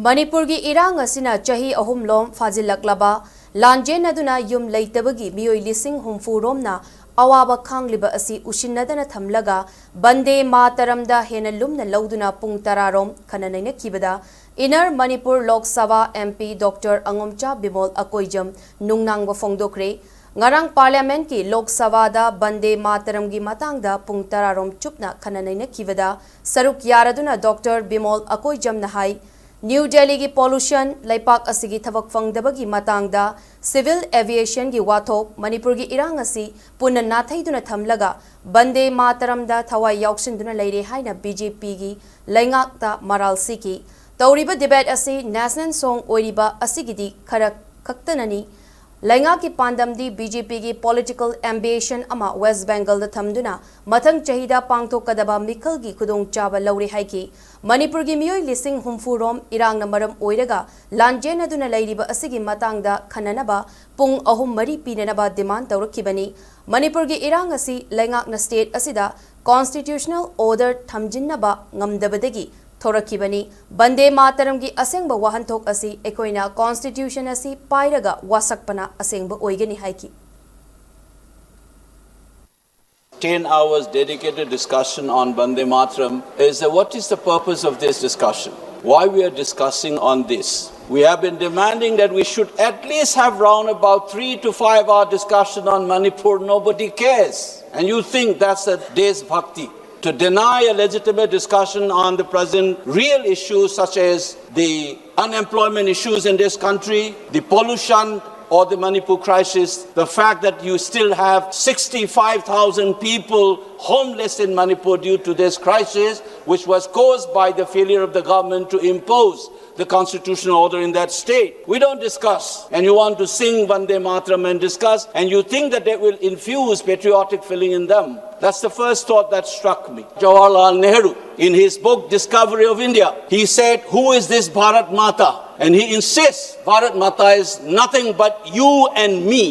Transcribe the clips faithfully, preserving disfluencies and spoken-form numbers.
ꯃꯅꯤꯄꯨꯔꯒꯤ ꯏꯔꯥꯡ ꯑꯁꯤꯅ ꯆꯍꯤ ꯑꯍꯨꯝꯂꯣꯝ ꯐꯥꯖꯤꯜꯂꯛꯂꯕ ꯂꯥꯟꯖꯦꯟꯅꯗꯨꯅ ꯌꯨꯝ ꯂꯩꯇꯕꯒꯤ ꯃꯤꯑꯣꯏ ꯂꯤꯁꯤꯡ ꯍꯨꯝꯐꯨ ꯔꯣꯝꯅ ꯑꯋꯥꯕ ꯈꯥꯡꯂꯤꯕ ꯑꯁꯤ ꯎꯁꯤꯟꯅꯗꯅ ꯊꯝꯂꯒ ꯕꯟꯗꯦ ꯃꯥꯇꯔꯝꯗ ꯍꯦꯟꯅ ꯂꯨꯝꯅ ꯂꯧꯗꯨꯅ ꯄꯨꯡ ꯇꯔꯥ ꯔꯣꯝ ꯈꯟꯅ ꯅꯩꯅꯈꯤꯕꯗ inner Manipur Lok Sabha M P Doctor ꯑꯉꯣꯝꯆꯥ Bimol Akoijam ꯅꯨꯡꯅꯥꯡꯕ ꯐꯣꯡꯗꯣꯛꯈ꯭ꯔꯦ꯫ ꯉꯔꯥꯡ ꯄꯥꯔꯂꯤꯌꯥꯃꯦꯟꯠꯀꯤ ꯂꯣꯛ ꯁꯚꯥꯗ ꯕꯟꯗꯦ ꯃꯥꯇꯔꯝꯒꯤ ꯃꯇꯥꯡꯗ ꯄꯨꯡ ꯇꯔꯥ ꯔꯣꯝ ꯆꯨꯞꯅ ꯈꯟꯅ ꯅꯩꯅꯈꯤꯕꯗ ꯁꯔꯨꯛ ꯌꯥꯔꯗꯨꯅ Doctor ꯕꯤꯃꯣꯜ ꯑꯀꯣꯏꯖꯝꯅ ꯍꯥꯏ, ꯅ꯭ꯌꯨ ꯗꯦꯜꯂꯤꯒꯤ ꯄꯣꯂꯨꯁꯟ, ꯂꯩꯄꯥꯛ ꯑꯁꯤꯒꯤ ꯊꯕꯛ ꯐꯪꯗꯕꯒꯤ ꯃꯇꯥꯡꯗ ꯁꯤꯚꯤꯜ ꯑꯦꯚꯤꯌꯦꯁꯟꯒꯤ ꯋꯥꯊꯣꯛ, ꯃꯅꯤꯄꯨꯔꯒꯤ ꯏꯔꯥꯡ ꯑꯁꯤ ꯄꯨꯟꯅ ꯅꯥꯊꯩꯗꯨꯅ ꯊꯝꯂꯒ ꯕꯟꯗꯦ ꯃꯥꯇꯔꯝꯗ ꯊꯋꯥꯏ ꯌꯥꯎꯁꯤꯟꯗꯨꯅ ꯂꯩꯔꯦ ꯍꯥꯏꯅ B J P ꯒꯤ ꯂꯩꯉꯥꯛꯇ ꯃꯔꯥꯜ ꯁꯤꯈꯤ꯫ ꯇꯧꯔꯤꯕ ꯗꯤꯕꯦꯠ ꯑꯁꯤ ꯅꯦꯁꯅꯦꯜ ꯁꯣꯡ ꯑꯣꯏꯔꯤꯕ ꯑꯁꯤꯒꯤꯗꯤ ꯈꯔ ꯈꯛꯇꯅꯅꯤ꯫ ꯂꯩꯉꯥꯛꯀꯤ ꯄꯥꯟꯗꯝꯗꯤ B J P ꯒꯤ ꯄꯣꯂꯤꯇꯤꯀꯦꯜ ꯑꯦꯝꯕꯤꯁꯟ ꯑꯃ ꯋꯦꯁ ꯕꯦꯡꯒꯜꯗ ꯊꯝꯗꯨꯅ ꯃꯊꯪ ꯆꯍꯤꯗ ꯄꯥꯡꯊꯣꯛꯀꯗꯕ ꯃꯤꯈꯜꯒꯤ ꯈꯨꯗꯣꯡꯆꯥꯕ ꯂꯧꯔꯦ ꯍꯥꯏꯈꯤ꯫ ꯃꯅꯤꯄꯨꯔꯒꯤ ꯃꯤꯑꯣꯏ ꯂꯤꯁꯤꯡ ꯍꯨꯝꯐꯨ ꯔꯣꯝ ꯏꯔꯥꯡꯅ ꯃꯔꯝ ꯑꯣꯏꯔꯒ ꯂꯥꯟꯖꯦꯟꯅꯗꯨꯅ ꯂꯩꯔꯤꯕ ꯑꯁꯤꯒꯤ ꯃꯇꯥꯡꯗ ꯈꯟꯅꯅꯕ ꯄꯨꯡ ꯑꯍꯨꯝ ꯃꯔꯤ ꯄꯤꯅꯅꯕ ꯗꯤꯃꯥꯟ ꯇꯧꯔꯛꯈꯤꯕꯅꯤ꯫ ꯃꯅꯤꯄꯨꯔꯒꯤ ꯏꯔꯥꯡ ꯑꯁꯤ ꯂꯩꯉꯥꯛꯅ ꯁ꯭ꯇꯦꯠ ꯑꯁꯤꯗ ꯀꯣꯟꯁꯇꯤꯇ꯭ꯌꯨꯁꯅꯦꯜ ꯑꯣꯔꯗꯔ ꯊꯝꯖꯤꯟꯅꯕ ꯉꯝꯗꯕꯗꯒꯤ ꯊꯣꯔꯛꯈꯤꯕꯅꯤ꯫ ꯕꯟꯗꯦ ꯃꯥꯇꯔꯝꯒꯤ ꯑꯁꯦꯡꯕ ꯋꯥꯍꯟꯊꯣꯛ ꯑꯁꯤ ꯑꯩꯈꯣꯏꯅ ꯀꯣꯟꯁꯇꯤꯇ꯭ꯌꯨꯁꯟ ꯑꯁꯤ ꯄꯥꯏꯔꯒ ꯋꯥꯁꯛꯄꯅ ꯑꯁꯦꯡꯕ ꯑꯣꯏꯒꯅꯤ ꯍꯥꯏꯈꯤ꯫ ten hours dedicated discussion on Vande Mataram is that what is the purpose of this discussion? Why we are discussing on this? We have been demanding that we should at least have round about three to five hour discussion on Manipur. Nobody cares. And you think that's a Deshbhakti? To deny a legitimate discussion on the present real issues such as the unemployment issues in this country, the pollution, or the Manipur crisis, the fact that you still have sixty-five thousand people homeless in Manipur due to this crisis, which was caused by the failure of the government to impose the constitutional order in that state. We don't discuss, and you want to sing Vande Mataram and discuss, and you think that that will infuse patriotic feeling in them. That's the first thought that struck me. Jawaharlal Nehru, in his book Discovery of India, he said, "Who is this Bharat Mata?" And he insists, "Bharat Mata is nothing but you and me."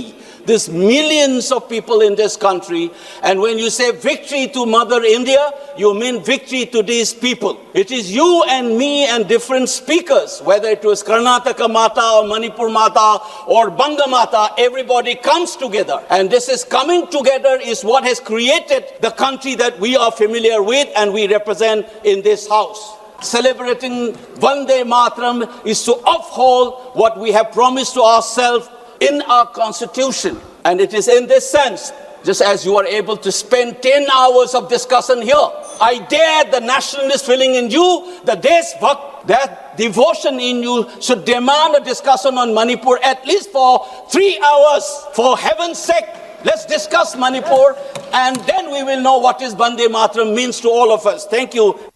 There's millions of people in this country, and when you say victory to Mother India, you mean victory to these people. It is you and me and different speakers, whether it was Karnataka Mata or Manipur Mata or Banga Mata, everybody comes together. And this is coming together is what has created the country that we are familiar with and we represent in this house. Celebrating Vande Mataram is to uphold what we have promised to ourselves in our constitution. And it is in this sense, just as you are able to spend ten hours of discussion here, I dare the nationalist feeling in you, the Deshbhakt, that devotion in you should demand a discussion on Manipur at least for three hours. For heaven's sake, let's discuss Manipur, and then we will know what is Vande Mataram means to all of us. Thank you.